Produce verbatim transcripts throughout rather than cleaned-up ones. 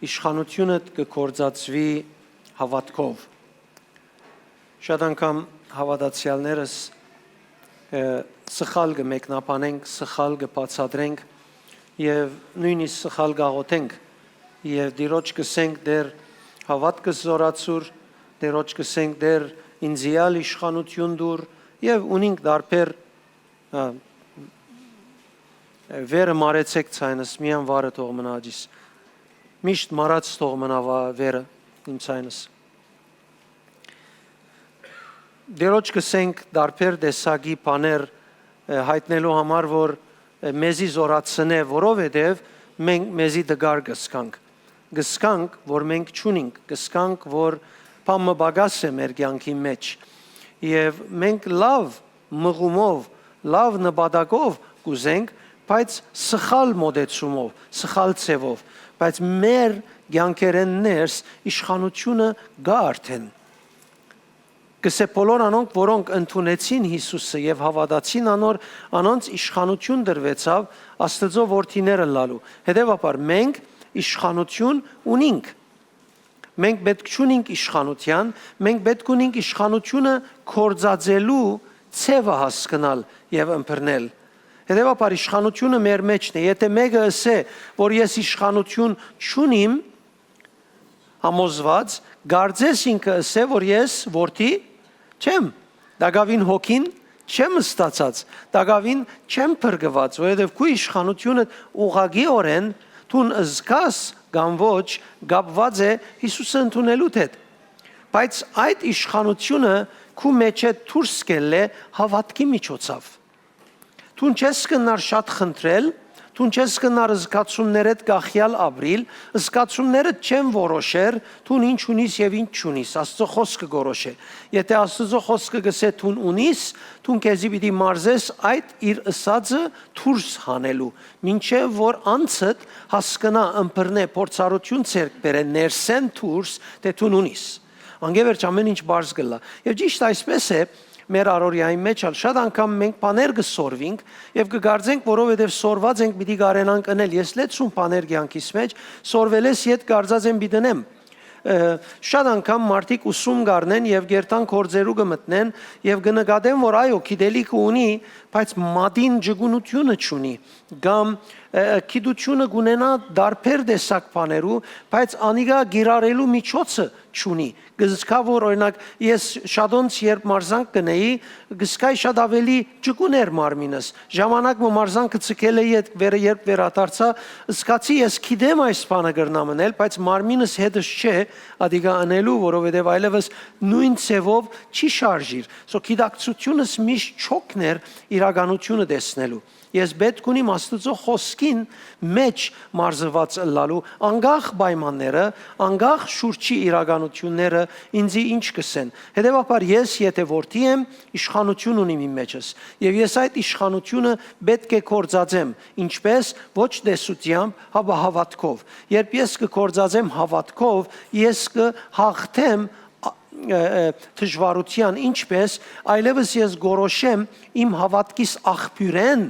Իշխանութիւնդ կը գործածուի հաւատքով։ Շատ անգամ հաւատացեալներս, ը, սխալ կը մեկնաբանենք, սխալ կը բացատրենք եւ նոյնիսկ սխալ կ'աղօթենք եւ Տիրոջ կ'ըսենք. «Տէր, հաւատքս զօրացուր», Տիրոջ կ'ըսենք. «Տէր, ինծի ալ իշխանութիւն տուր», եւ ունինք տարբեր, ը, վերը մարեցեք ցայնս, միայն վարը թող մնայ աջիս։ Միշտ մարած թող մնայ վա-, վերը իմ ցայնս։ Տիրոջ կ'ըսենք տարբեր տեսակի բաներ, ը, յայտնելու համար, որ, ը, մեզի զօրացնէ, որովհետեւ մենք մեզի տկար կ'զգանք։ Կ'զգանք, որ մենք չունինք, կ'զգանք, որ բան մը պակաս է մեր կեանքի մէջ։ Եւ մենք լաւ մղումով, լաւ նպատակով կ'ուզենք, բայց սխալ մօտեցումով, սխալ ձեւով, բայց մեր կեանքերէն ներս իշխանութիւնը կայ արդէն։ Կ'ըսէ. «Բոլոր անոնք, որոնք ընդունեցին Յիսուսը եւ հաւատացին անոր, անոնց իշխանութիւն տրուեցաւ Աստուծոյ որդիներ ըլլալու»։ Հետեւաբար, մենք իշխանութիւն ունինք։ Մենք պէտք չունինք իշխանութեան, մենք պէտք ունինք իշխանութիւնը գործածելու ձեւը հասկնալ եւ ըմբռնել։ Հետեւաբար, իշխանութիւնը մեր մէջն է։ Եթէ մէկը ըսէ, որ ես իշխանութիւն չունիմ, համոզուած, կարծես ինքը ըսէ, որ ես որդի չեմ, տակաւին հոգին չեմ ստացած, տակաւին չեմ փրկուած, որովհետեւ քու իշխանութիւնը ուղղակիօրէն, դուն զգաս կամ ոչ, կապուած է Յիսուսը ընդունելուդ հետ։ Բայց այդ իշխանութիւնը քու մէջէ դուրս կ'ելլէ հաւատքի միջոցով։ Դուն չես կրնար շատ խնդրել, դուն չես կրնար զգացումներէդ կախեալ ապրիլ, զգացումներդ չեն որոշեր, դուն ինչ ունիս եւ ինչ չունիս, Աստուծոյ խօսքը կորոշէ։ Եթէ Աստուծոյ խօսքը կ'ըսէ դուն ունիս, դուն քեզի պիտի մարզես այդ իր ըսածը դուրս հանելու, մինչեւ որ անձդ հասկնայ, ըմբռնէ, փորձառութիւն ձեռք բերէ ներսէն դուրս, թէ դուն ունիս։ Անկէ վերջ ամէն ինչ պարզ կ'ըլլայ։ Եւ ճիշդ այսպէս է մեր առօրեային մէջ ալ։ Շատ անգամ մենք բաներ կը սորվինք եւ կը կարծենք, որովհետեւ սորված ենք, պիտի կարենանք ընել։ Ես լեցուն բաներ կեանքիս մէջ սորվելէս յետ կարծած եմ պիտի ընեմ։ Ը, շատ անգամ մարդիկ ուսում կ'առնեն եւ կ'երթան գործերու կը մտնեն եւ կը նկատեն, որ այո, գիտելիքը ունի, բայց մատին ջկունութիւնը չունի, կամ, ը, գիտութիւնը կ'ունենայ տարբեր տեսակ բաներու, բայց անիկա կիրառելու միջոցը չունի։ Կ'զգայ, որ, օրինակ, ես շատոնց երբ մարզանք կ'ընէի, կ'զգայի շատ աւելի ջկուն էր մարմինս։ Ժամանակ մը մարզանքը ձգելէ յետ վերը, երբ վերադարձայ, զգացի, ես գիտեմ այս բանը կրնամ ընել, բայց մարմինս հետս չէ ատիկա ընելու, որովհետեւ այլեւս նոյն ձեւով չի շարժիր։ So գիտակցութիւնս միշտ չօգներ իրականութիւնը տեսնելու։ Ես պէտք ունիմ Աստուծոյ խօսքին մէջ մարզուած ըլլալու, անկախ պայմանները, անկախ շուրջի իրականութիւնները ինծի ինչ կ'ըսեն։ Հետեւաբար, ես եթէ որդի եմ, իշխանութիւն ունիմ իմ մէջս, եւ ես այդ իշխանութիւնը պէտք է գործածեմ, ինչպէս, ոչ տեսութեամբ, հապա հաւատքով։ Երբ ես կը գործածեմ հաւատքով, ես կը հաղթեմ, ա, ը, ը, դժուարութեան, ինչպէս, այլեւս ես կորոշեմ իմ հաւատքիս աղբիւրէն,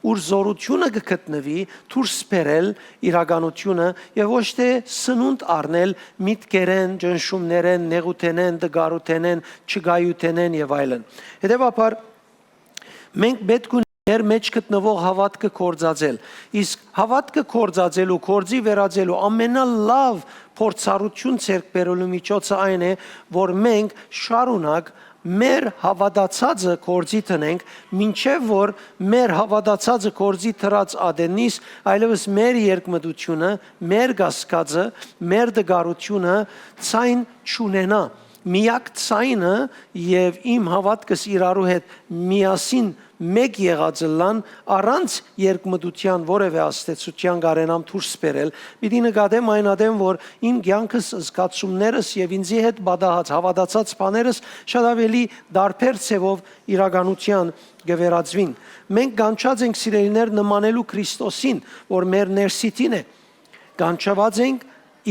ուր զօրութիւնը կը գտնուի, դուրս բերել իրականութիւնը եւ ոչ թէ սնունդ առնել միտքերէն, ճնշումներէն, նեղութենէն, տկարութենէն, չկայութենէն եւ այլն։ Հետեւաբար, մենք պէտք ունենք մեր մէջ գտնուող հաւատքը գործածել։ Իսկ հաւատքը գործածելու, գործի վերածելու ամենալաւ փորձառութիւն ձեռք բերելու միջոցը այն է, որ մենք շարունակ մեր հաւատացածը գործի դնենք, մինչեւ որ մեր հաւատացածը գործի դրած ատեննիս, այլեւս մեր երկմտությունը, մեր կասկածը, մեր տկարութիւնը ձայն չունենայ։ Միակ ձայնը եւ իմ հաւատքս իրարու հետ միասին մէկ եղած ըլլան, առանց երկմտութեան որեւէ ազդեցութեան կարենամ դուրս բերել, պիտի նկատեմ այն ատեն, որ իմ կեանքս, զգացումներս եւ ինծի հետ պատահած, հաւատացած բաներս շատ աւելի տարբեր ձեւով իրականութեան կը վերածուին։ Մենք կանչած ենք, սիրելիներ, նմանելու Քրիստոսին, որ մեր ներսիտին է։ Կանչված ենք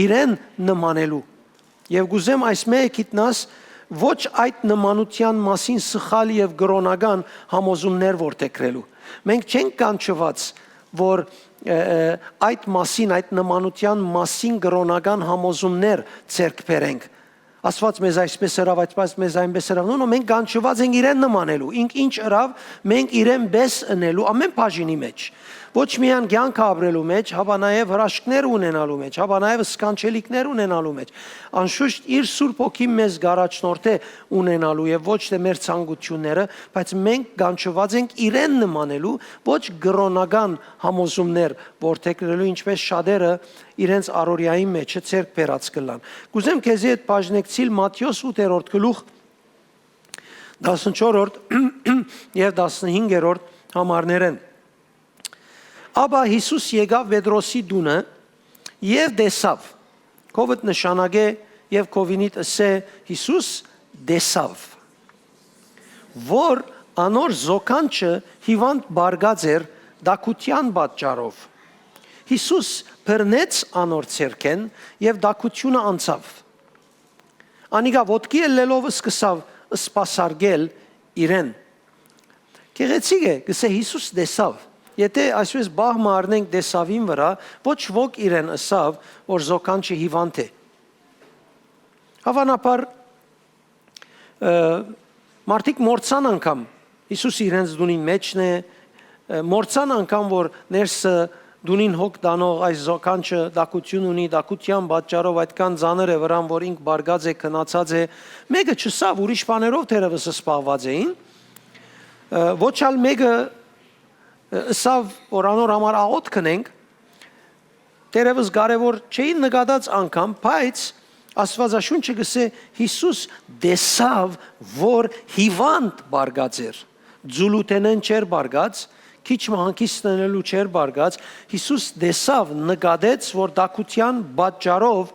իրեն նմանելու։ Եւ կ'ուզեմ այս մէկը գիտնաս, ոչ այդ նմանութեան մասին սխալ եւ կրօնական համոզումներ որդեգրելու։ Մենք չենք կանչուած, որ, ը, ը, այդ մասին, այդ նմանութեան մասին կրօնական համոզումներ ձեռք բերենք։ Աստուած մեզ այսպես ըրաւ, Աստուած մեզ այնպես ըրաւ։ No, no, մենք կանչուած ենք իրեն նմանելու։ Ինք ինչ ըրաւ, մենք իրեն պես ընելու ամէն բաժինի մեջ։ Ոչ միայն կեանքը ապրելու մեջ, հապա նաեւ հրաշքներ ունենալու մեջ, հապա նաեւ սքանչելիքներ ունենալու մեջ։ Անշուշտ իր Սուրբ Հոգին մեզ կ'առաջնորդէ ունենալու եւ ոչ թէ մեր ցանկութիւնները, բայց մենք կանչուած ենք իրեն նմանելու, ոչ կրօնական համոզումներ որդեգրելու, ինչպես շատերը իրենց առօրեային մեջը ձեռք բերած կ'ըլլան։ Կ'ուզեմ քեզի հետ բաժնեկցիլ Մատթէոս ութերորդ գլուխ, տասնչորրորդ եւ տասնհինգերորդ համարներէն։ Ապա Յիսուս եկաւ Պետրոսի տունը եւ տեսաւ, COVID նշանակէ եւ COVID-ը ըսէ, Յիսուս տեսաւ, որ անոր զոքանչը հիւանդ պառկած էր տաքութեան պատճառով։ Յիսուս բռնեց անոր ձեռքէն եւ տաքութիւնը անցաւ։ Անիկա ոտքի ելլելով սկսաւ սպասարկել իրեն։ Գեղեցիկ է, կ'ըսէ, Յիսուս տեսաւ։ Եթէ այսպես պահ մը առնենք տեսաւին վրայ, ոչ ոք իրեն ըսաւ, որ զոքանչը հիւանդ է։ Հաւանաբար, ը, մարդիկ մոռցան անգամ, Յիսուս իրենց տունին մեջն է, ը, մոռցան անգամ, որ ներսը տունին հոգ տանող այս զոքանչը տաքութիւն ունի, տաքութեան պատճառով այդքան ծանր է վրան, որ ինք պառկած է, քնացած է։ Մէկը չըսաւ, ուրիշ բաներով թերեւս զբաղված էին, ը, ոչ ալ մէկը, ը, ըսաւ, որ անոր համար աղօթք ընենք, թերեւս կարեւոր չէին նկատած անգամ, բայց Աստուածաշունչը կ'ըսէ, Յիսուս տեսաւ, որ հիւանդ պառկած էր, ձուլութենէն չէր պառկած, քիչ մը հանգիստ ընելու չէր պառկած, Յիսուս տեսաւ, նկատեց, որ տաքութեան պատճառով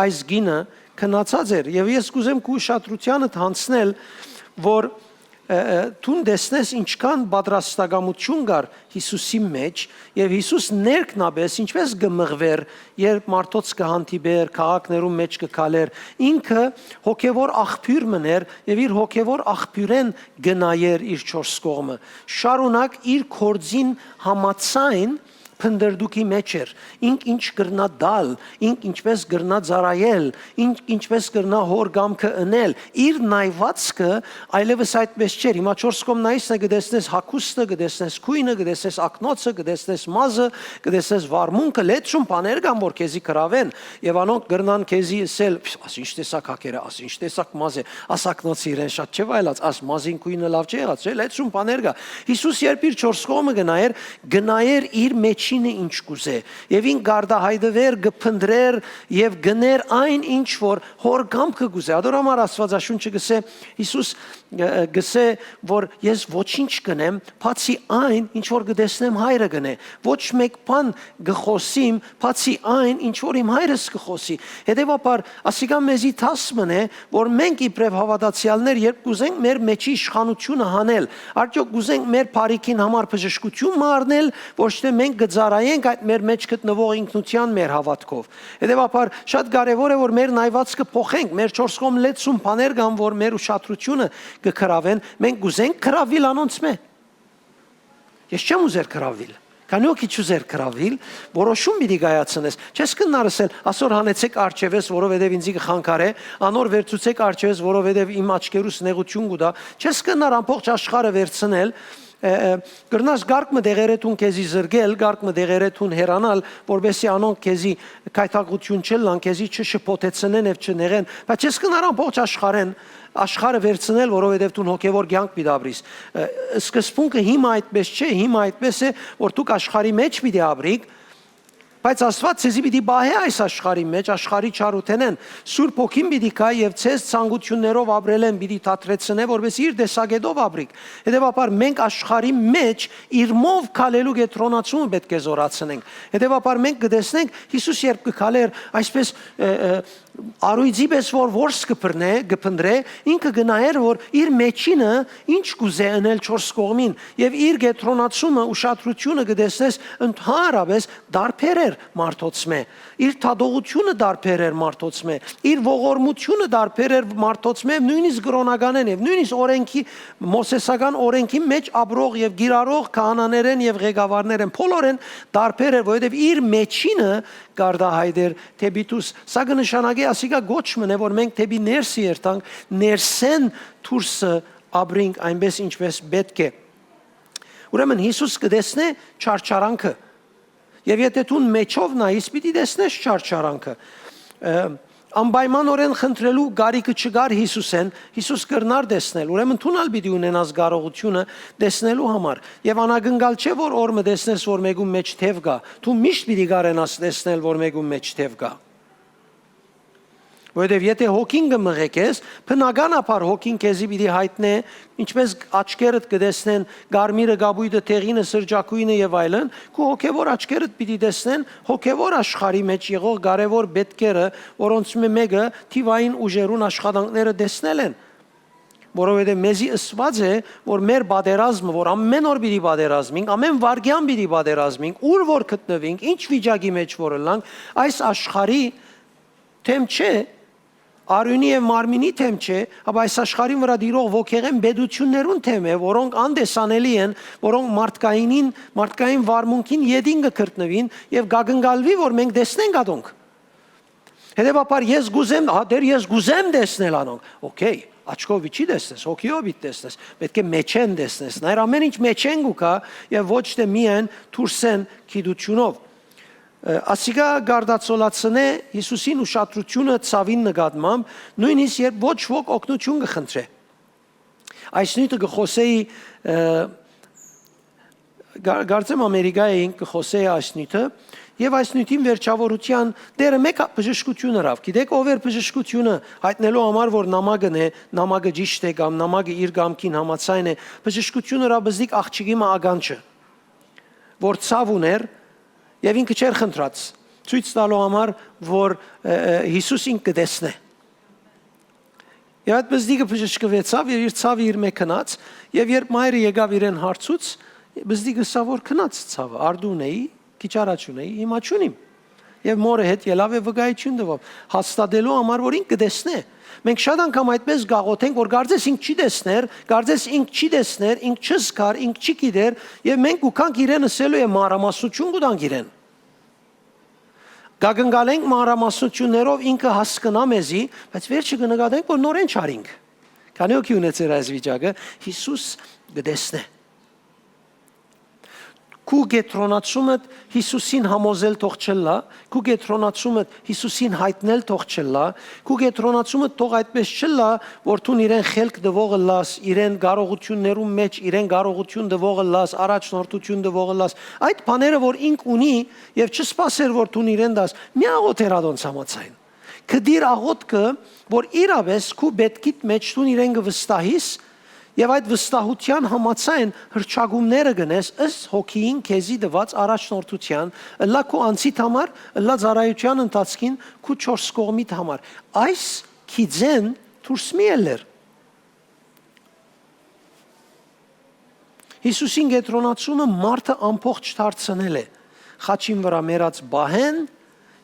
այս կինը քնացած էր։ Եւ ես կ'ուզեմ քու ուշադրութեանդ յանցնել, որ, ը, ը, դուն տեսնես ինչքան պատրաստակամութիւն կար Յիսուսի մեջ, եւ Յիսուս ներքնապէս ինչպես կը մղուէր, երբ մարդոց կը հանդիպէր, քաղաքներուն մեջ կը քալէր, ինքը հոգեւոր աղբիւր մըն էր եւ իր հոգեւոր աղբիւրէն կը նայէր իր չորս կողմը։ Շարունակ իր գործին համաձայն փնտռտուքի մեջ էր։ Ինք ինչ կրնայ տալ, ինք ինչպես կրնայ ծառայել, ինք ինչպես կրնայ հոր կամքը ընել։ Իր նայվածքը այլեւս այդպես չէր։ Հիմա չորս կողմ նայես, կը տեսնես հագուստը, կը տեսնես գոյնը, կը տեսնես ակնոցը, կը տեսնես մազը, կը տեսնես վարմունքը, լեցուն բաներ կան, որ քեզի գրաւեն, եւ անոնք կրնան քեզի ըսել, «Աս ինչ տեսակ հագեր է, աս ինչ տեսակ մազ է, աս ակնոցը իրեն շատ չէ վայելած, աս մազին գոյնը լաւ չէ եղած», չէ՞, լեցուն բաներ կա։ Յիսուս երբ իր չորս կողմը կը նայէր, կը նայէր իր մեջինը ինչ կ'ուզէ, եւ ինք կ'արտահայտուէր, կը փնտռէր եւ կ'ընէր այն ինչ որ հոր կամքը կ'ուզէ։ Ադոր համար Աստուածաշունչը կ'ըսէ, Յիսուս, ը, ը, կ'ըսէ, որ ես ոչինչ կ'ընեմ, բացի այն, ինչ որ կը տեսնեմ հայրը կ'ընէ։ Ոչ մէկ բան կը խօսիմ, բացի այն, ինչ որ իմ հայրս կը խօսի։ Հետեւաբար, ասիկա մեզի դաս մըն է, որ մենք իբրեւ հաւատացեալներ, երբ կ'ուզենք մեր մեջի իշխանութիւնը հանել, արդյոք կ'ուզենք մեր բարիքին համար բժշկութիւն մը առնել, ոչ թէ մենք կը ծառայենք այդ մեր մեջ գտնուող ինքնութեան մեր հաւատքով։ Հետեւաբար, շատ կարեւոր է, որ մեր նայվածքը փոխենք, մեր չորս կողմ լեցուն բաներ կան, որ մեր ուշադրութիւնը կը գրաւեն, մենք կ'ուզենք գրաւիլ անոնցմէ։ Ես չեմ ուզեր գրաւիլ։ Քանի որ քիչ ուզեր գրաւիլ, որոշում պիտի կայացնես։ Չես կրնար ըսել, «Ասոր հանեցէք արջևէս, որովհետեւ ինձի կը խանգարէ, անոր վերցուցէք արջևէս, որովհետեւ իմ աչքերուս նեղութիւն կու տայ»։ Չես կրնար ամբողջ աշխարհը վերցնել, ը, ը, կրնաս կարգ մը դեղերէ դուն քեզի զրկել, կարգ մը դեղերէ դուն հեռանալ, որպեսզի անոնք քեզի գայթակղութիւն չըլլան, քեզի չշփոթեցնեն եւ չնեղեն, բայց չես կրնար ամբողջ աշխարհեն, աշխարհը վերցնել, որովհետեւ դուն հոգեւոր կյանք պիտի ապրիս։ Ը, սկզբունքը հիմա այդպես չէ, հիմա այդպես է, որ դուք աշխարհի մեջ պիտի ապրիք, բայց Աստուած ձեզի պիտի պահէ այս աշխարհի մեջ, աշխարհի չարութենէն։ Սուրբ Հոգին պիտի գայ եւ ձեզ ցանկութիւններով ապրելէն պիտի դադրեցնէ, որպեսզի իր տեսակետով ապրիք։ Հետեւաբար մենք աշխարհի մեջ իրմով քալելու կեդրոնացումը պէտք է զօրացնենք։ Հետեւաբար մենք կը տեսնենք, Յիսուս երբ կը քալէր այսպես, ը, ը, առոյծի պէս որ որս կը բռնէ, կը փնտռէ, ինքը կը նայէր, որ իր մեջինը ինչ կ'ուզէ ընել չորս կողմին, եւ իր կեդրոնացումը, ուշադրութիւնը կը տեսնես ընդհանրապես տարբեր էր, մարդոցմէ, իր դատողությունը տարբեր էր մարդոցմէ, իր ողորմությունը տարբեր էր մարդոցմէ, նոյնիսկ կրօնականէն եւ նոյնիսկ օրէնքի, մոսեսական օրէնքի մէջ ապրող եւ կիրառող քահանաներէն եւ ղեկավարներէն, բոլորէն տարբեր էր, որովհետեւ իր մեջինը կարտահայտեր դէպի դուրս։ Սա կը նշանակէ, ասիկա կոչ մըն է, որ մենք դէպի ներսը երթանք, ներսէն դուրսը ապրինք այնպէս, ինչպէս պէտք է։ Ուրեմն Յիսուս կը տեսնէ չարչարանքը։ Եւ եթէ դուն մեջով նայես, պիտի տեսնես չարչարանքը։ Ը, անպայմանօրէն խնդրելու կարիքը չկար Յիսուսէն, Յիսուս կրնար տեսնել, ուրեմն դուն ալ պիտի ունենաս կարողությունը տեսնելու համար։ Եւ անակնկալ չէ, որ օր մը տեսնես, որ մէկուն մէջ թեւ կայ, դու միշտ պիտի կարենաս տեսնել, որ մէկուն մէջ թեւ կայ։ Որովհետեւ եթէ հոգին կը մղեկես, բնականաբար հոգին քեզի պիտի յայտնէ, ինչպէս աչքերդ կը տեսնեն կարմիրը, կապոյտը, դեղինը, սրճագոյնը եւ այլն, քու հոգեվոր աչքերդ պիտի տեսնեն հոգեվոր աշխարհի մէջ եղող կարեւոր պէտքերը, որոնցմէ մէկը թիւային ուժերուն աշխատանքները տեսնել են։ Որովհետեւ մեզի ըսուած է, որ մեր պատերազմը, որ ամեն օր պիտի պատերազմենք, ամեն վայրկեան պիտի պատերազմենք, ուր որ գտնուինք, ինչ վիճակի մէջ որ ըլլանք, այս աշխարհի թեմ չէ, արիւնի եւ մարմինի թեմ չէ, հապա այս աշխարհին վրայ տիրող ոգեղէն պետութիւններուն թեմ է, որոնք անտեսանելի են, որոնք մարդկայինին, մարդկային վարմունքին ետին կը քրտնուին եւ կակնկալուի, որ մենք տեսնենք ատոնք։ Հետեւաբար ես կ'ուզեմ, հա, դեռ ես կ'ուզեմ տեսնել անոնք։ Օքեյ, աչքով չի տեսնես, հոգիով պիտի տեսնես, պէտք է մեջէն տեսնես։ Նայր, ամեն ինչ մեջէն կու գայ եւ ոչ թէ միայն դուրսէն գիտութիւնով։ Ը, ասիկա կարտացոլացնէ Յիսուսին ուշադրութիւնը ցաւին նկատմամբ, նոյնիսկ երբ ոչ ոք օգնութիւն կը խնդրէ։ Այս նիւթը կը խօսէի, ը, կա-, կարծեմ Ամերիկայ էինք, կը խօսէի այս նիւթը, եւ այս նիւթին վերջաւորութեան դերը մէկ բժշկութիւն ըրաւ։ Գիտէք ով էր բժշկութիւնը, յայտնելու համար, որ նամակն է, նամակը ճիշդ է կամ նամակը իր կամքին համաձայն է, բժշկութիւն ըրաւ բզդիկ աղջիկի մը ականջը, որ ցաւ ունէր եւ ինքը չէր խնդրած, ցոյց տալու համար, որ, ը, ը, Յիսուս ինք կը տեսնէ։ Եւ այդ բզդիկը բժշկուեցաւ եւ իր ցաւը իր մէ գնաց, եւ երբ մայրը եկաւ իրեն հարցուց, բզդիկը ըսաւ, որ գնաց ցաւը, արդու ունէի, քիչ առաջ ունէի, հիմա չունիմ։ Եւ մօրը հետ ելաւ եւ վկայութիւն տուաւ, հաստատելու համար, որ ինք կը տեսնէ։ Մենք շատ անգամ այդպես գաղութենք, որ կարծես ինք չի տեսներ, կարծես ինք չի տեսներ, ինք չզգար, ինք չի գիտեր, եւ մենք կու գանք իրեն ըսելու եւ մանրամասնութիւն կու տանք իրեն։ Կակնկալենք մանրամասնութիւններով ինքը հասկնայ մեզի, բայց վերջը կը նկատենք, որ նորէն չարինք։ Քանի՞ հոգի ունեցեր այս վիճակը, Յիսուս կը տեսնէ։ Քու կեդրոնացումդ Յիսուսին համոզել թող չըլլայ, քու կեդրոնացումդ Յիսուսին յայտնել թող չըլլայ, քու կեդրոնացումդ թող այդպես չըլլայ, որ դուն իրեն խելք տուող ըլլաս, իրեն կարողութիւններուն մէջ, իրեն կարողութիւն տուող ըլլաս, առաջնորդութիւն տուող ըլլաս։ Այդ բաները, որ ինք ունի եւ չսպասեր, որ դուն իրեն տաս, մի աղոթեր ատոնց համաձայն։ Գտիր աղոթքը, որ իրապէս քու պէտքիդ մէջ դուն իրեն կը վստահիս եւ այդ վստահութեան համաձայն հռչակումները կ'ընես ըստ հոգիին քեզի տուած առաջնորդութեան, ըլլայ քու անձիդ համար, ըլլայ ծառայութեան ընթացքին քու չորս կողմիդ համար։ Այս գիծէն դուրս մի ելլեր։ Յիսուսին կեդրոնացումը մարդը ամբողջ դարձնել է, խաչին վրայ մեռած պահէն,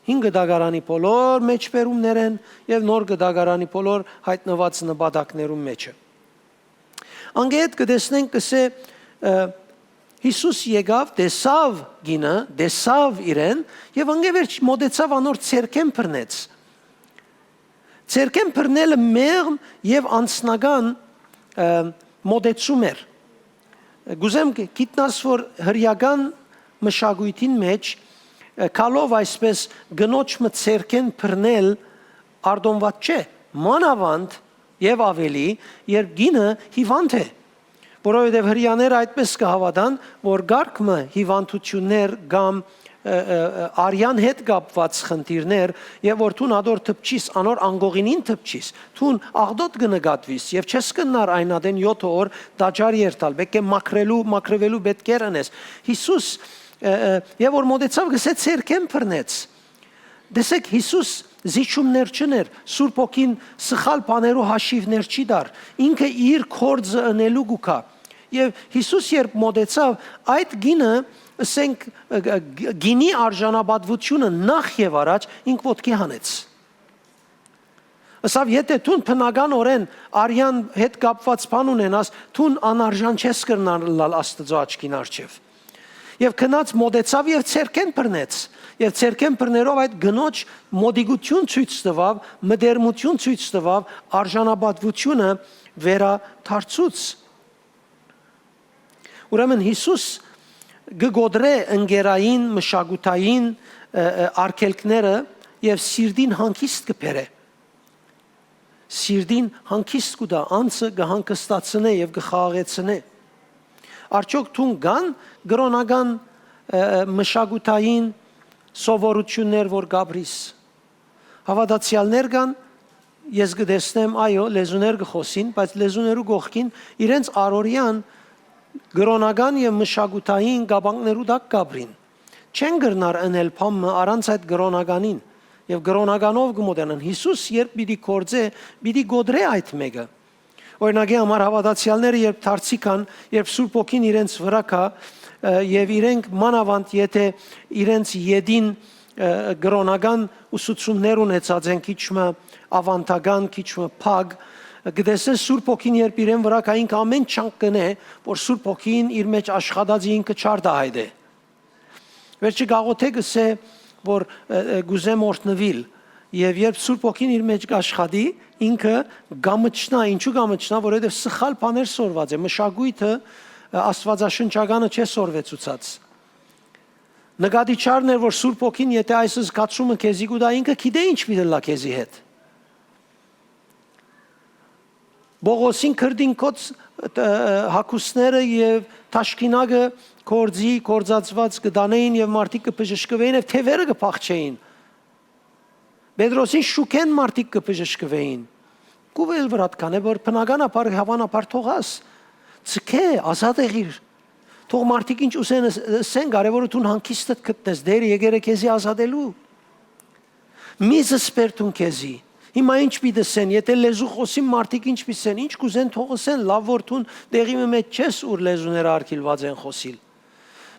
հին կտակարանի բոլոր մեջբերումներէն եւ նոր կտակարանի բոլոր յայտնուած նպատակներուն մէջը։ Անկէ հետ կը տեսնենք, կ'ըսէ, ը, Յիսուս եկաւ, տեսաւ կինը, տեսաւ իրեն եւ անկէ վերջ մօտեցաւ անոր ձեռքէն բռնեց։ Ձեռքէն բռնելը մեղմ եւ անձնական, ը, մոտեցում էր։ Կ'ուզեմ գ-, գիտնաս, որ հրեական մշակոյթին մէջ, ը, գալով այսպես կնոջ մը ձեռքէն բռնել արտոնուած չէ, մանաւանդ եւ աւելի, երբ կինը հիվանդ է, որովհետեւ հրեաները այդպես կը հաւատան, որ կարգ մը հիվանդութիւններ կամ, ը, ը, ը, արեան հետ կապուած խնդիրներ, եւ որ դուն ատոր դպչիս, անոր անկողինին դպչիս, դուն աղտոտ կը նկատուիս եւ չես կրնար այն ատեն եօթը օր տաճար երթալ, պէտք է մաքրելու, մաքրուելու պէտք է ընես։ Յիսուս, ը, ը, եւ որ մօտեցաւ, կ'ըսէ, ձեռքէն բռնեց։ Տեսեք, Յիսուս զիջումներ չուներ, Սուրբ Հոգին սխալ բաներու հաշիվներ չի տար, ինքը իր գործը ընելու կու գայ։ Եւ Յիսուս երբ մօտեցաւ, այդ կինը ըսենք, ը, ը, գ-, գինի արժանապատուութիւնը նախ եւ առաջ ինք ոտքի հանեց։ Ըսաւ, եթէ դուն բնականօրէն արեան հետ կապուած բան ունենաս, դուն անարժան չես կրնար ըլլալ Աստուծոյ աչքին առջեւ։ Եւ գնաց մօտեցաւ եւ ձեռքէն բռնեց։ Եւ ձեռքէն բռներով այդ կնոջ մօտիկութիւն ցոյց տուաւ, մտերմութիւն ցոյց տուաւ, արժանապատուութիւնը վերադարձուց։ Ուրեմն Յիսուս կը կոտրէ ընկերային, մշակութային, ը, ը, արգելքները եւ սիրտին հանգիստ կը բերէ։ Սիրտին հանգիստ կու տայ, անձը կը հանգստացնէ եւ կը խաղաղեցնէ։ Արդյոք դուն կան կրօնական, ը, ը, մշակութային սովորութիւններ, որ կապրիս։ Հաւատացեալներ կան, ես կը տեսնեմ, այո, լեզուներ կը խօսին, բայց լեզուներու կողքին իրենց առօրեան կրօնական եւ մշակութային կապանքներու տակ կապրին։ Չեն կրնար ընել բան մը առանց այդ կրօնականին, եւ կրօնականով կը մոտենան։ Յիսուս երբ պիտի գործէ, պիտի կոտրէ այդ մէկը։ Օրինակի համար, հաւատացեալները երբ դարձի կան, երբ Սուրբ Հոգին իրենց վրայ կայ, ը, եւ իրենք մանաւանդ եթէ իրենց ետին, ը, կրօնական ուսուցումներ ունեցած են քիչ մը ավանդական, քիչ մը փակ, կը տեսնես Սուրբ Հոգին երբ իրեն վրայ կայ, ինքը ամէն ջանք կ'ընէ, որ Սուրբ Հոգին իր մէջ աշխատած է, ինքը չարտահայտէ։ Վերջը կ'աղօթէ, կ'ըսէ, որ, ը, ը, կ'ուզեմ օրհնուիլ։ Եւ երբ Սուրբ Հոգին իր մէջ կ'աշխատի, ինքը կամչնայ, ինչու կամչնայ, որովհետեւ սխալ բաներ սորված է, մշակոյթը, ը, աստուածաշնչականը չէ սորվեցուցած։ Նկատի չառներ, որ Սուրբ Հոգին, եթէ այս զգացումը քեզի կու տայ, ինքը գիտէ ինչ պիտի ըլլայ քեզի հետ։ Պողոսին քրտինքոց, ը, հագուստները եւ թաշկինակը կ'որզի, կ'որզացուած կը տանէին եւ մարդիկ կը բժշկուէին եւ թեւերը կը փախչէին։ Պետրոսին շուքէն մարդիկ կը բժշկուէին։ Կուղ ալ վրայ կ'անէ, որ բնականաբար, հաւանաբար թողաս, ձգէ, ազատ եղիր։ Թող մարդիկ ինչ ուզեն ըս-, ըսեն, կարեւորը դուն հանգիստդ գտնես, Տէրը եկեր է քեզի ազատելու։ Մի զսպեր դուն քեզի։ Հիմա ինչ պիտի ըսեն, եթէ լեզու խօսին, մարդիկ ինչ պիտի ըսեն, ինչ կ'ուզեն թող ըսեն, լաւ որ դուն տեղի մը մէջ չես, ուր լեզուները արգիլուած են խօսիլ։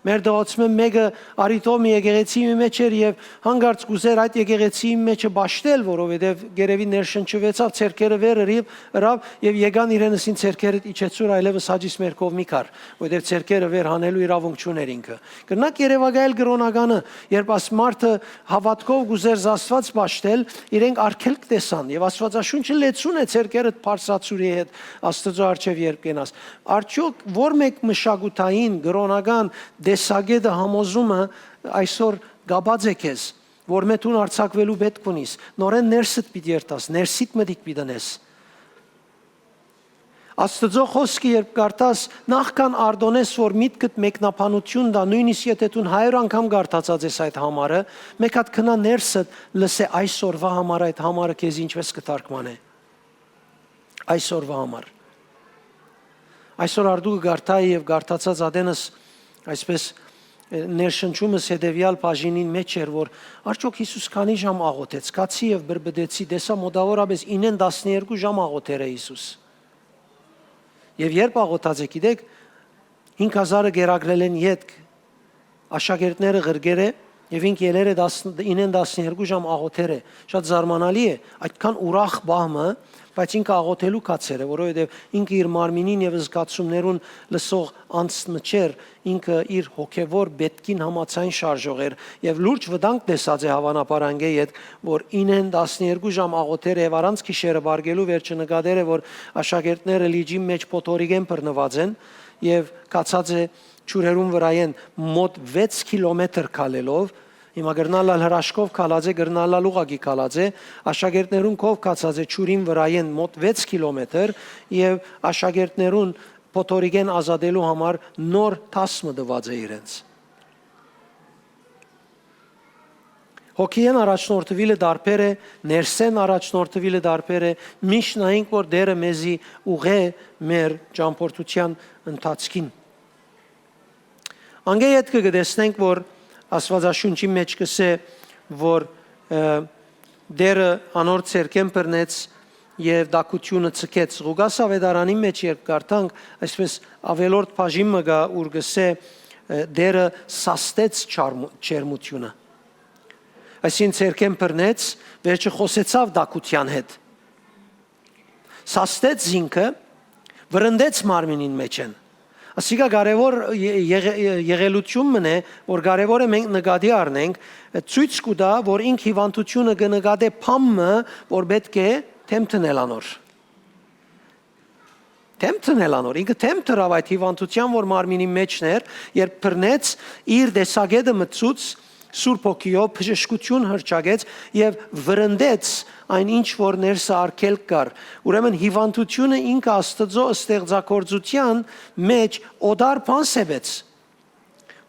Մեր դողացմէ մէկը Արիտովի եկեղեցի մէջ էր եւ հանկարծ կ'ուզեր այդ եկեղեցիի մէջը պաշտել, որովհետեւ գերեւի ներշնչուեցաւ, ձեռքերը վեր ըրիւ, ըրաւ եւ եկան իրենսին ձեռքերդ իջեցուր, այլեւս հաճիս մեր կողմի կար, որովհետեւ ձեռքերը վեր հանելու իրաւունք չունէր ինքը։ Կրնաք երեւակայել կրօնականը, երբ աս մարդը հաւատքով կ'ուզեր Աստուած պաշտել, իրենք արգելք տեսան եւ Աստուածաշունչը լեցուն է, ձեռքերդ բարձրացուրի հետ Աստուծոյ առջեւ երբ կենաս։ Արդյոք ո՞ր մէկ մշակութային, կրօնական տեսակէտը, համոզումը այսօր կապած է քեզ, որ մէ դուն արձակուելու պէտք ունիս, նորէն ներսդ պիտի երթաս, ներսիդ մտիկ պիտի դնես։ Աստուծոյ խօսքը երբ կարդաս, նախքան արտոնես, որ միտքդ մեկնաբանութիւն տայ, նոյնիսկ եթէ դուն հարիւր անգամ կարդացած ես այդ համարը, մէկ հատ գնա ներսդ, լսէ այսօրուա համար այդ համարը քեզ ինչպէս կը թարգմանէ։ Այսօրուա համար։ Այսօր արդու կը կարդայի եւ կարդացած ատենս այսպէս, ը, ներշնչումս հետեւեալ բաժինին մէջ էր, որ արդյոք Յիսուս քանի՞ ժամ աղօթեց, գացի եւ բրբտեցի, տեսայ մօտաւորապէս ինեն տասներկու ժամ աղօթեր է Յիսուս։ Եւ երբ աղօթած է, գիտեք, հինգ հազարը կերակրելէն ետք աշակերտները ղրկեր է եւ ինք ելեր է տաս-, ինեն տասներկու ժամ աղօթեր է։ Շատ զարմանալի է, այդքան ուրախ պահ մը, բայց ինքը աղօթելու գացեր է, որովհետեւ ինքը իր մարմինին եւ զգացումներուն լսող անձ մը չէր, ինքը իր հոգեվոր պէտքին համաձայն շարժող էր եւ լուրջ վտանգ տեսած է հաւանաբար անկէ յետ, որ ինեն տասներկու ժամ աղօթեր է եւ առանց գիշերը պառկելու վերջը նկատեր է, որ աշակերտները լիճին մէջ փոթորիկէն բռնուած են եւ գացած է ջուրերուն վրայէն մոտ վեց կիլոմետր քալելով, հիմա կրնալ ալ հրաշքով քալած է, կրնալ ալ ուղղակի քալած է, աշակերտներուն քով գացած է ջուրին վրայէն մոտ վեց կիլոմետր եւ աշակերտներուն փոթորիկէն ազատելու համար նոր դաս մը տուած է իրենց։ Հոգիէն առաջնորդուիլը դարբեր է, ներսէն առաջնորդուիլը դարբեր է, միշտ նայենք, որ Տէրը մեզի ուղղէ մեր ճամփորդութեան ընթացքին։ Անկէ ետքը կը տեսնենք, որ Աստուածաշունչի մէջ կ'ըսէ, որ, ը, Տէրը անոր ձեռքէն բռնեց եւ տաքութիւնը ձգեց։ Ղուկաս աւետարանին մէջ երբ կարդանք, այսպէս ավելորդ բաժին մը կայ, ուր կ'ըսէ, Տէրը սաստեց չարմու-, չերմութիւնը։ Այսինքն՝ ձեռքէն բռնեց, վերջը խօսեցաւ տաքութեան հետ։ Սաստեց զինքը, վրընդեց մարմինին մէջէն։ Ասիկա կարեւոր ե-, եղե-, եղելութիւն մըն է, որ կարեւոր է մենք նկատի առնենք, ցոյց կու տայ, որ ինք հիւանդութիւնը կը նկատէ բան մը, որ պէտք է դէմ դնել անոր։ Դէմ դնել անոր։ Ինքը դէմ դրաւ այդ հիւանդութեան, որ մարմինին մէջն էր, երբ բռնեց, իր տեսակէտը մտցուց, Սուրբ Հոգիով բժշկութիւն հռչակեց եւ վրընդեց այն, ինչ որ ներսը արգելք կար։ Ուրեմն հիւանդութիւնը ինքը Աստուծոյ ստեղծագործութեան մէջ օտար բան սեպեց։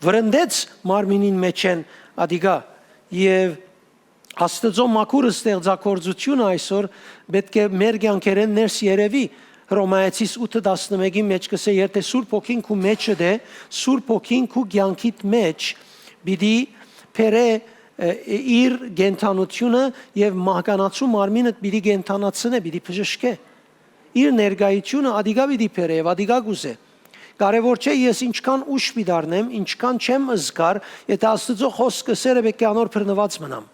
Վրընդեց մարմինին մէջէն ադիկա եւ Աստուծոյ մաքուր ստեղծագործութիւնը այսօր պէտք է մեր կեանքերէն ներս երեւի։ Հռոմայեցիս ութը տասնմէկի մէջ կ'ըսէ. «Երբ թէ Սուրբ Հոգին քու մէջդ է, Սուրբ Հոգին քու կեանքիդ մէջ պիտի բերէ, ը, իր կենդանութիւնը եւ մահկանացու մարմինդ պիտի կենդանացնէ, պիտի բժշկէ»։ Իր ներկայութիւնը ադիկա պիտի բերէ եւ ադիկա կ'ուզէ։ Կարեւոր չէ ես ինչքան ուշ պիտի առնեմ, ինչքան չեմ զգար, եթէ Աստուծոյ խօսքը սերը պէտք է անոր բռնուած մնամ։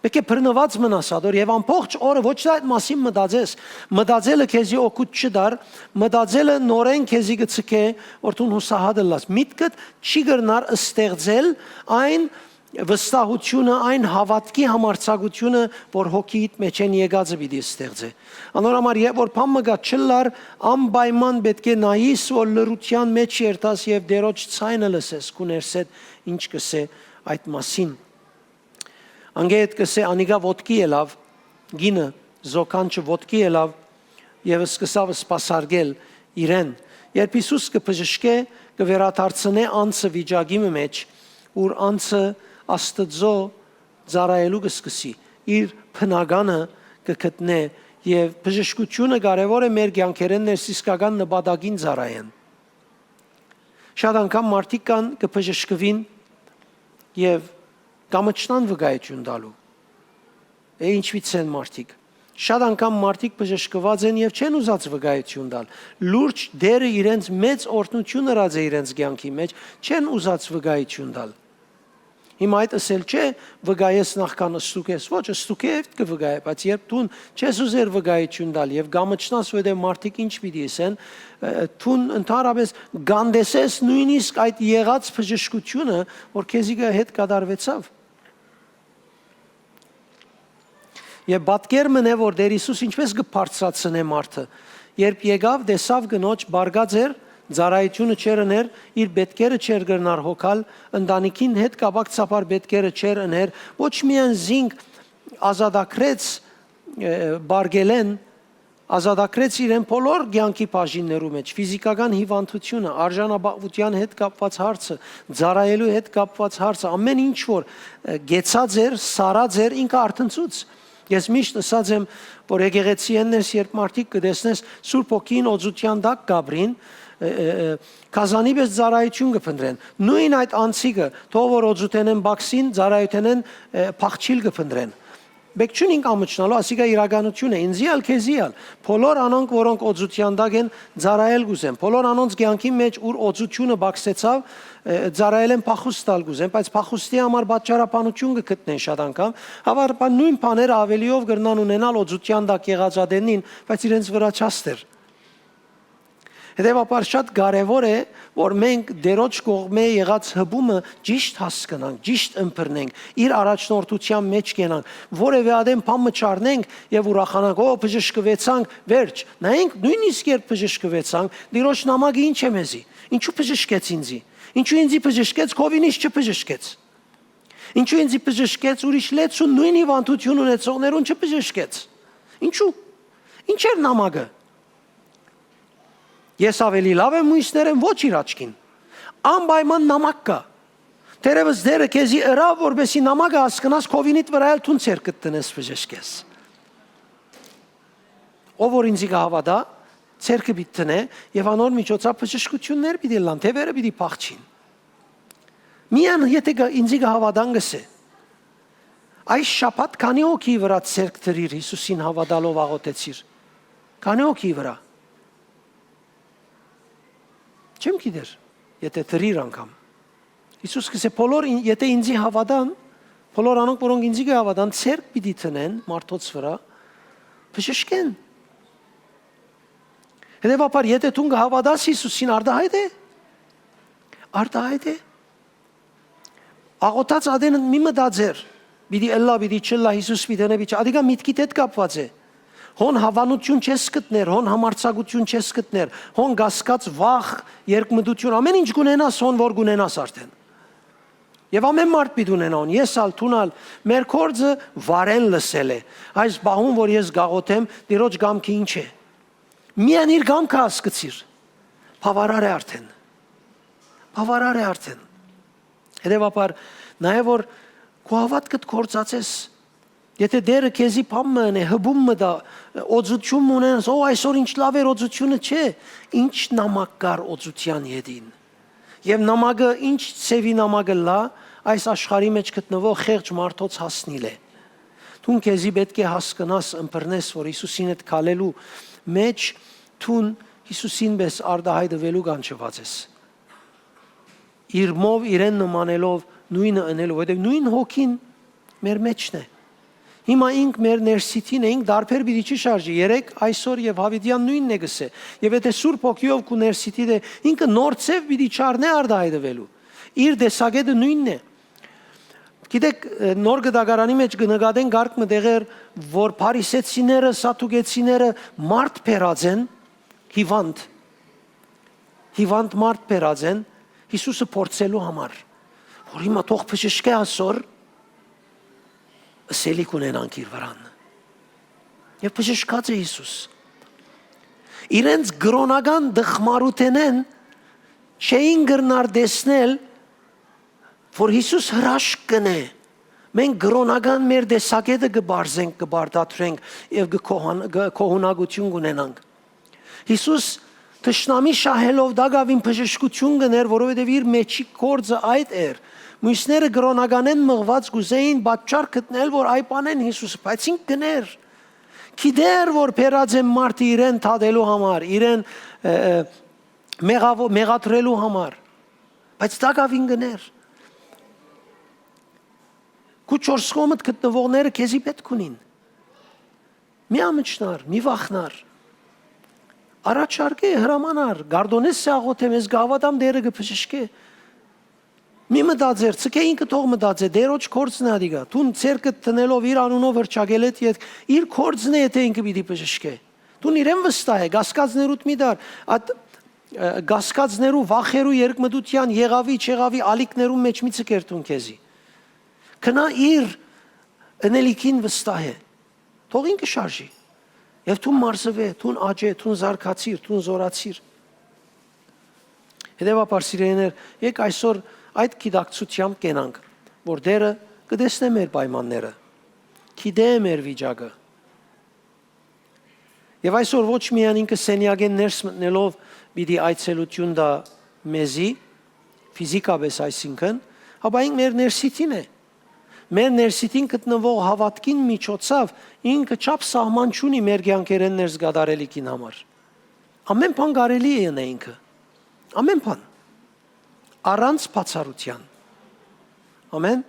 Պէտք է բռնուած մնաս ատոր եւ ամբողջ օրը ոչ թէ այդ մասին մտածես, մտածելը քեզի օգուտ չի տար, մտածելը նորէն քեզի կը ցկէ, որ դուն յուսահատ ըլլաս։ Միտքդ չի կրնար ստեղծել այն վստահութիւնը, այն հաւատքի համարձակութիւնը, որ հոգիիդ մէջէն եկածը պիտի ստեղծէ։ Անոր համար, երբ որ բան մը կա չըլլար, անպայման պէտք է նայիս, որ լռութեան մէջ երթաս եւ Տէրոջ ձայնը լսես, քու ներսէդ ինչ կ'ըսէ այդ մասին։ Անկէ հետ կ'ըսէ, անիկա ոտքի ելաւ, կինը, զոքանչը ոտքի ելաւ եւ սկսաւ սպասարկել իրեն։ Երբ Յիսուս կը բժշկէ, կը վերադարձնէ անձը վիճակի մը մէջ, ուր անձը Աստուծոյ ծառայելու կը սկսի, իր բնականը կը գտնէ եւ բժշկութիւնը կարեւոր է մեր կեանքերէն ներս իսկական նպատակին ծառայեն։ Շատ անգամ մարդիկ կան, կը բժշկուին եւ կամչնան վկայութիւն տալու։ Է, ինչպիսի են մարդիկ։ Շատ անգամ մարդիկ բժշկուած են եւ չեն ուզած վկայութիւն տալ։ Լուրջ Տէրը իրենց մեծ օրհնութիւն ըրած է իրենց կեանքի մէջ, չեն ուզած վկայութիւն տալ։ Հիմա այդ ըսել չէ, վկայես նախքան ստուգես։ Ոչ, ստուգե եւ կը վկայե, բայց երբ դուն չես ուզեր վկայութիւն տալ եւ կամչնաս, որտեղ մարդիկ ինչ պիտի ըսեն, ը, դուն ընդհանրապես կանդեսես նոյնիսկ այդ եղած բժշկութիւնը, որ քեզի կը հետ կատարուեցաւ։ Եւ պատկեր մըն է, որ Տէր Յիսուս ինչպես կը բարձրացնէ մարդը։ Երբ եկաւ, տեսաւ կնոջ, բարկած էր, ծառայութիւնը չէր ըներ, իր պէտքերը չէր կրնար հոգալ, ընտանիքին հետ կապակցաբար պէտքերը չէր ըներ, ոչ միայն զինք ազատագրեց, ը, բարկելէն, ազատագրեց իրեն բոլոր կեանքի բաժիններու մէջ, ֆիզիկական հիվանդութիւնը, արժանապատվութեան հետ կապուած հարցը, ծառայելու հետ կապուած հարցը, ամէն ինչ որ, ը, կեցած էր, սառած էր, ինքը արթնցուց։ Ես միշտ ըսած եմ, որ եկեղեցիէն ներս երբ մարդիկ կը տեսնես Սուրբ Հոգին օծութեան տակ կ'ապրին, ը, ը, ը, կազանի պէս ծառայութիւն կը փնտռեն։ Նոյն այդ անձիկը, թող որ օծութենէն պակսին, ծառայութենէն, ը, փախչիլ կը փնտռեն։ Պէտք չունին կամչնալու, ասիկա իրականութիւն է, ինծի ալ, քեզի ալ։ Բոլոր անոնք, որոնք օծութեան տակ են, ծառայել կ'ուզեն։ Բոլոր անոնց կեանքի մէջ, ուր օծութիւնը պակսեցաւ, ը, ծառայելէն փախուստ տալ կ'ուզեն, բայց փախուստի համար պատճառաբանութիւն կը գտնեն շատ անգամ։ Հաւարբան նոյն բաները աւելիով կրնան ունենալ օծութեան տակ եղած ատենին, բայց իրենց վրայ չաստեր։ Հետեւաբար շատ կարեւոր է, որ մենք Տէրոջ կողմէ եղած հպումը ճիշդ հասկնանք, ճիշդ ըմբռնենք, իր առաջնորդութեան մէջ կենանք, որեւէ ատեն բան մը չառնենք եւ ուրախանանք, «Օ, բժշկուեցանք», վերջ։ Նայենք, նոյնիսկ երբ բժշկուեցանք, Տիրոջ նամակը ինչ է մեզի։ Ինչու բժշկեց ինձի։ Ինչու ինձի բժշկեց, քովին ինչ չբժշկեց։ Ինչու ինձի բժշկեց ուրիշ լեցուն նոյն հիվանդութիւն ունեցողներուն չբժշկեց։ Ինչու։ Ինչ էր նամակը։ Ես ավելի լաւ եմ մոյսներէն, ոչ իր աչքին։ Անպայման նամակ կայ։ Թերեւս Տէրը քեզի ըրաւ, որպեսի նամակը հասկնաս, քովինիդ վրայ էլ դուն ձեռքդ դնես բժշկես։ Ով որ ինձի կը հաւատայ, ձեռքը պիտի դնէ եւ անոր միջոցաւ բժշկութիւններ պիտի ըլլան, թեւերը պիտի փախչին։ Միայն եթէ կա, ինձի կը հաւատան, կ'ըսէ։ Այս շաբաթ քանի՞ հոգի վրայ ձեռք դրիր, Յիսուսին հաւատալով աղօթեցիր։ Քանի՞ հոգի վրայ։ Չեմ գիտեր։ եթէ դրիր անգամ։ Յիսուս կ'ըսէ. «Բոլոր, ին- եթէ ինծի հաւատան, բոլոր անոնք, որոնք ինծի կը հաւատան, ձեռք պիտի դնեն մարդոց վրայ, բժշկեն»։ Հետեւաբար, եթէ դուն կը հաւատաս Յիսուսին, արտահայտ է։ Արտահայտ է։ Աղօթած ատեն մի մտածեր, պիտի ըլլայ, պիտի չըլլայ, Յիսուս պիտի ընէ, պիտի չ-, ատիկա միտքիդ հետ կապուած է։ Հոն հաւանութիւն չես գտներ, հոն համարձակութիւն չես գտներ, հոն կասկած, վախ, երկմտութիւն, ամէն ինչ կ'ունենաս, հոն որ կ'ունենաս արդէն։ Եւ ամէն մարդ պիտի ունենայ հոն, ես ալ, դուն ալ, մեր գործը վարեն լսել է։ Այս պահուն որ ես կ'աղօթեմ, Տիրոջ կամքը ինչ է։ Միայն իր կամքը հասկցիր։ Բաւարար է արդէն։ Բաւարար է արդէն։ Հետեւաբար, նաեւ որ քու հաւատքդ գործածես, եթէ Տէրը քեզի բան մը ընէ, հպում մը տայ, օծութիւն մը ունենաս, «Ո, այսօր ինչ լաւ էր օծութիւնը», չէ, ինչ նամակ կար օծութեան ետին։ Եւ նամակը, ինչ ձեւի նամակը լա, այս աշխարհի մէջ գտնուող խեղճ մարդոց հասնիլ է։ Դուն քեզի պէտք է հասկնաս, ըմբռնես, որ Յիսուսին հետ քալելու մէջ դուն Յիսուսին պէս արտահայտուելու կանչուած ես։ Իրմով իրեն նմանելով, նոյնը ընելու, որովհետեւ նոյն հոգին մեր մէջն է։ Հիմա ինք մեր ներսիդին է, ինք դարբեր պիտի չի շարժի, երեկ, այսօր եւ յաւիտեան նոյնն է կ'ըսէ։ Եւ եթէ Սուրբ Հոգիով քու ներսիդիդ է, ինքը նոր ձեւ պիտի չառնէ արտահայտուելու։ Իր տեսակէտը նոյնն է։ Գիտեք, նոր կտակարանի մէջ կը նկատեն կարգ մը տեղեր, որ փարիսեցիները, սատուկեցիները մարդ բերած են, հիվանդ, հիվանդ մարդ բերած են Յիսուսը փորձելու համար, որ հիմա թող բժշկէ ասոր, ըսելիք ունենանք իր վրան։ Եւ բժշկած է Յիսուս։ Իրենց կրօնական դխմարութենէն չէին կրնար տեսնել, որ Յիսուս հրաշք կ'ընէ։ Մենք կրօնական մեր տեսակէտը կը պարզենք, կը պարտադրենք եւ կը կոհան-, կը-, կոհունակութիւն կ'ունենանք։ Յիսուս թշնամի շահելով տակաւին բժշկութիւն կ'ընէր, որովհետեւ իր մէջի գործը այդ էր։ Մյուսները կրօնականէն մղուած կ'ուզէին պատճառ գտնել, որ այ պանեն Յիսուսը, բայց ինք կ'ընէր։ Գիտեր, որ բերած են մարդը իրեն դատելու համար, իրեն, ը, ը, մեղաво-, մեղադրելու համար, բայց տակաւին կ'ընէր։ Քու չորս կողմդ գտնուողները քեզի պէտք ունին։ Մի ամչնար, մի վախնար։ Առաջարկէ, հրամանար, Գարդոնես է աղոթեմ, ես կ'հաւատամ Տէրը կը բժշկէ։ Մի մտածեր, ցկէ ինքը թող մտածէ, Տէրոջ գործն է ատիկա։ Դուն ձեռքդ դնելով իր անունով հրճակել էդ ետք, իր գործն է, եթէ ինքը պիտի բժշկէ։ Դուն իրեն վստահ է, կասկածներուդ մի դար, այդ, ը, կասկածներու, վախերու, երկմտութեան, եղաւի, չեղաւի, ալիքներու մէջ մի ցկեր դուն քեզի։ Գնա իր ընելիքին վստահ է։ Թող ինքը շարժի։ Եւ դուն մարզուէ, դուն աճէ, դուն զարգացիր, դուն զօրացիր։ Հետեւաբար, սիրելիներ, եկեք այսօր այդ գիտակցութեամբ կենանք, որ Տէրը կը տեսնէ մեր պայմանները, գիտէ մեր վիճակը։ Եւ այսօր ոչ միայն ինքը սենեակէն ներս մտնելով պիտի այցելութիւն տայ մեզի, ֆիզիկապէս այսինքն, հապա ինք մեր ներսիդին է։ Մեր ներսիդին գտնուող հաւատքին միջոցաւ ինքը չափ սահման չունի մեր կեանքերէն ներս կատարելիքին համար։ Ամէն բան կարելի է ընէ ինքը։ Ամէն բան։ Առանց բացառութեան։ Ամէն։